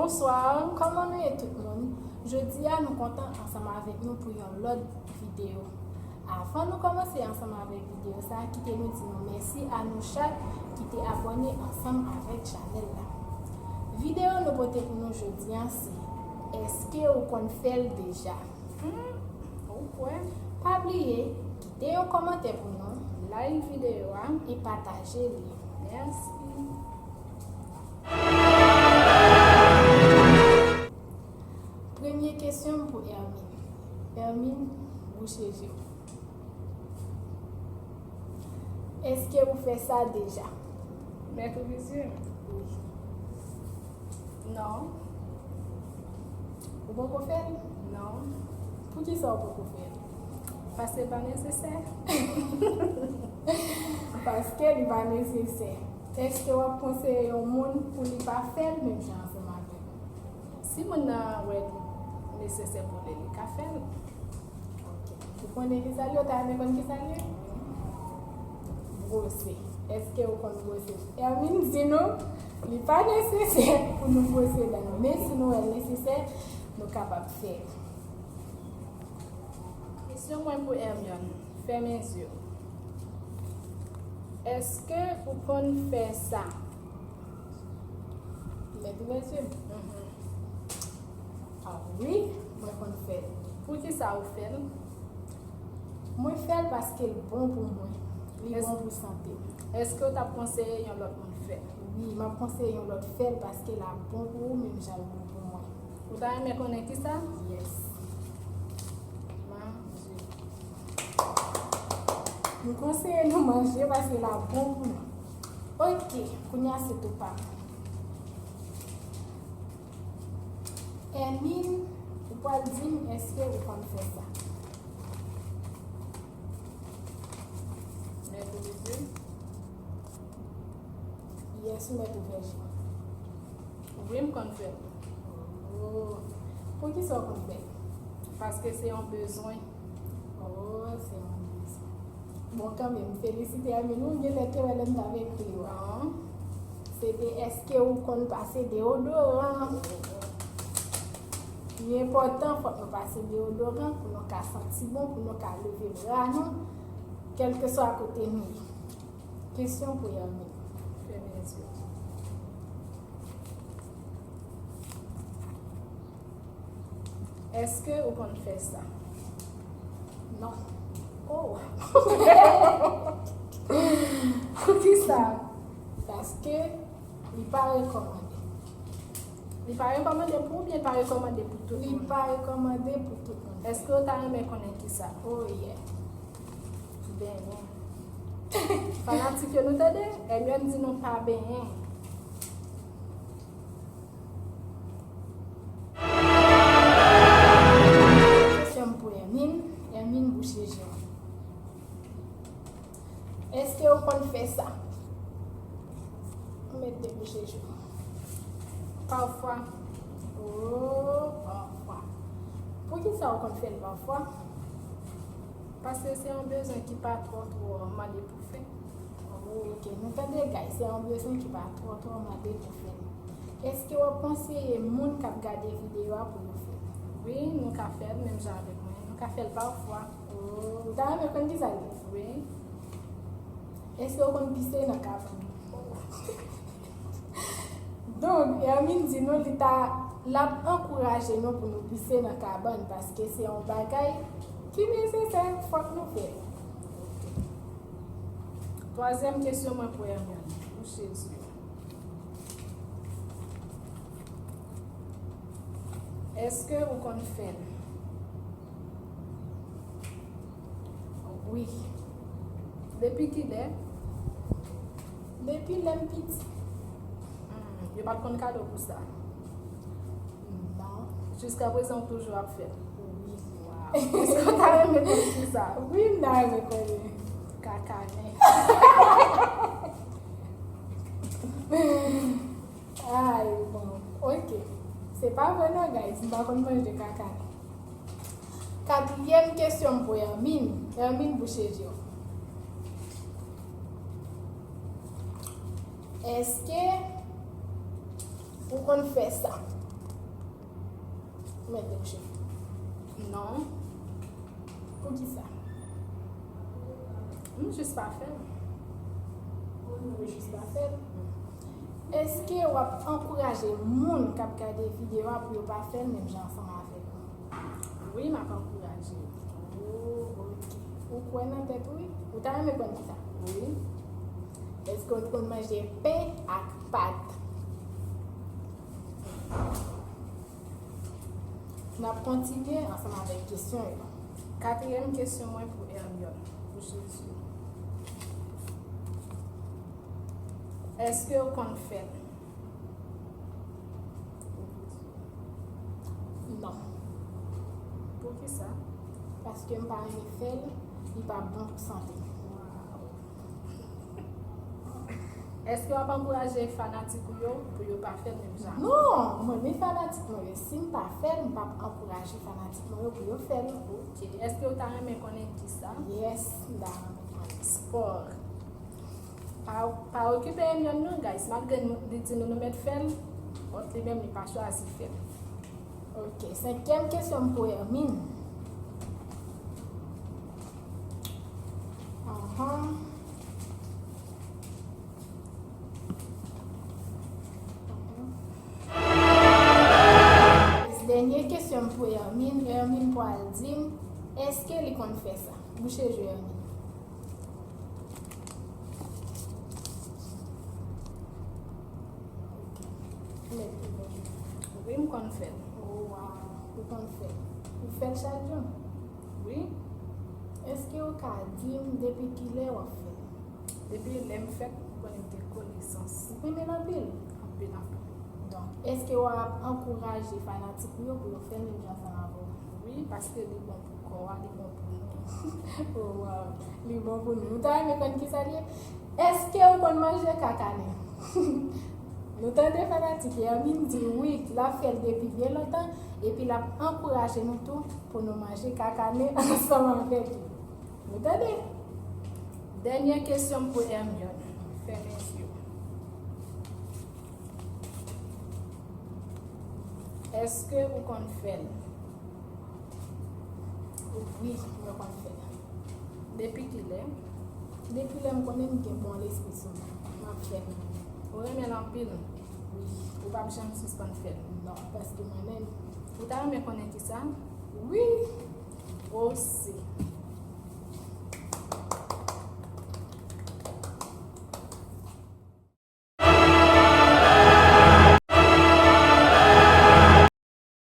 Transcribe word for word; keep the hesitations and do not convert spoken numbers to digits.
Bonswa, kòman nou ye tout moun? Jodi a nou kontan ansanm avèk nou pou yon lòt videyo. Avan nou kòmanse ansanm avèk videyo sa, kite nou di yon mèsi a nou chak ki te abòne ansanm avèk chanèl la. Videyo nou pote pou nou jodi a se, èske ou konn fè l deja? Hmm, ou kwè? Pa bliye, kite yon kòmantè pou nou, like videyo a e pataje li. Mèsi. Premye kesyon m pou Hermine. Hermine, bouche je w. Èske ou fè sa deja? Mèt ouvri zye m. Wi. Non. Ou poko fè l? Non. Poukisa ou poko fè l? Paske pa nesesè. Paske li pa nesesè. Èske w ap konseye yon moun pou li pa fè l menm jan ansanm avè w? Si moun nan wè li nesesè pou li, li ka fè l. Ok. Ou konnen ki sa l ye? Ou ta renmen konn ki sa l ye? Bwose. Èske ou konn bwose? Hermine di nou, li pa nesesè pou nou bwose dan nou. Men si nou wè l nesesè, nou kapab fè l. Kesyon mwen pou Hermione. Fèmen zye w. Èske ou konn fè sa? Mèt ouvè zye m. Mhm. Ah wi, mwen konn fè l. Poukisa ou fè l? Mwen fè l paske l bon pou mwen. Li bon pou sante m. Èske w t ap konseye yon lòt moun fè l? Wi, m ap konseye yon lòt fè l paske l ap bon pou ou menm jan l bon pou mwen. Ou ta renmen konnen kisa? Yes. Manje. M konseye nou manje paske l ap bon pou nou. Ok, kounye a se tou pa m. Hermine, ou pral di m èske ou konn fè sa? Mèt ouvri zye m. Yes, ou mèt ouvè je w. Wi, m konn fè l. Oh. Poukisa w konn fè l? Paske se yon bezwen. Oh, se yon bezwen. Bon, kanmenm, m felisite Hermine, ou genlè te wè lè m t ap ekri w a. Se te èske ou konn pase deyodoran? Li enpòtan, fòk nou pase deyodoran pou nou ka santi bon, pou nou ka leve bra nou, kèlkeswa kote nou ye. Kesyon pou Hermine. Fèmen zye w. Èske ou konn fè sa? Non. Oh! Poukisa? Paske li pa rekòmande. Li pa rekòmande pou ou oubyen li pa rekòmande pou tout moun? Li pa rekòmande pou tout moun. Èske ou ta renmen konnen kisa? Oh, yeah. Benyen. Fanatik yo, nou tande? Hermione di nou pa benyen. Kesyon pou Hermine. Hermine, bouche je w. Èske ou konn fè sa? Ou mèt debouche je w. Pafwa. Oh, pafwa. Poukisa ou konn fè l pafwa? Paske se yon bezwen ki pa twò, twò mande pou fè. Oh, ok, nou tande, guys, se yon bezwen ki pa twò, twò mande pou fè. Èske w ap konseye moun k ap gade videyo a pou yo fè l? Wi, nou ka fè l menm jan avèk mwen. Nou ka fè l pafwa. Oh, ou ta renmen konn kisa l ye? Wi. Èske w konn pise nan kabann? Donk, Hermine di nou li ta, l ap ankouraje nou pou nou pise nan kabann paske se yon bagay ki nesesè, fòk nou fè l. Twazyèm kesyon mwen pou Hermione. Bouche zye w. Èske ou konn fè l? Wi. Depi kilè? Depi lè m piti. Hmm, yo pa t konn kado pou sa? Non. Jiskaprezan ou toujou ap fè l? Wi. Waw. Èske w ta renmen konn kisa? Wi, m ta renmen konnen. Kaka nen. Ay, bon, ok. Se pa vre non, guys. M pa konn manje kaka nen. Katriyèm kesyon m pou Hermine. Hermine, bouche je w. Èske ou konn fè sa? Mèt debouche. Non. Poukisa? M jis pa fè l. Ou jis pa fè l. Èske w ap ankouraje moun k ap gade videyo a pou yo pa fè l menm jan ansanm avèk ou? Wi, m ap ankouraje. Oh, ok. Ou kwè nan tèt ou, wi? Ou ta renmen konn kisa? Wi. Èske w konn manje pen ak pat? N ap kontinye ansanm avèk kesyon yo. Katriyèm kesyon mwen pou Hermione, pou Jezi. Èske w konn fè l? Non. Poukisa? Paske m pa renmen fè l, li pa bon pou sante m. Èske w ap ankouraje fanatik ou yo pou yo pa fè l menm jan? Non, mwen, men fanatik mwen yo, si m pa fè l, m p ap ankouraje fanatik mwen yo pou yo fè l. Ok. Èske w ta renmen konnen kisa? Yes, m ta renmen konnen. Spò. Pa, pa okipe Hermione non, guys. Malgre nou, li di nou nou mèt fè l, but li menm li pa chwazi fè l. Ok, senkyèm kesyon m pou Hermine. Ahan. Dènye kesyon m pou Hermine. Hermine pral di m, èske li konn fè sa? Bouche je Hermine. Wi, m konn fè l. Oh, wow. Ou konn fè l. Ou fè l chak jou? Wi. Èske w ka di m depi kilè w ap fè l? Depi lè m fèt, m konnen m te konesans. Ou renmen l anpil? Anpil, anpil. Donk, èske w ap ankouraje fanatik ou yo pou yo fè l menm jan ansanm avè w? Wi, paske li bon pou kò a, li bon pou nou. Oh, wow. Li bon pou nou. Ou ta renmen konn kisa l ye? Èske ou konn manje kakanen? Nou tande fanatik Hermine di wi, l ap fè l depi byen lontan, epi l ap ankouraje nou tou pou nou manje kakanen ansanm avèk li. Nou tande? Dènye kesyon m pou Hermione. Fèmen je w. Èske ou konn fè l? Wi, mwen konn fè l. Depi kilè? Depi lè m konnen m gen bon lespri sou mwen. M ap fè l. Ou renmen l anpil? Wi. Ou p ap janm sispann fè l? Non, paske mwen menm. Ou ta renmen konnen kisa? Wi. Osi.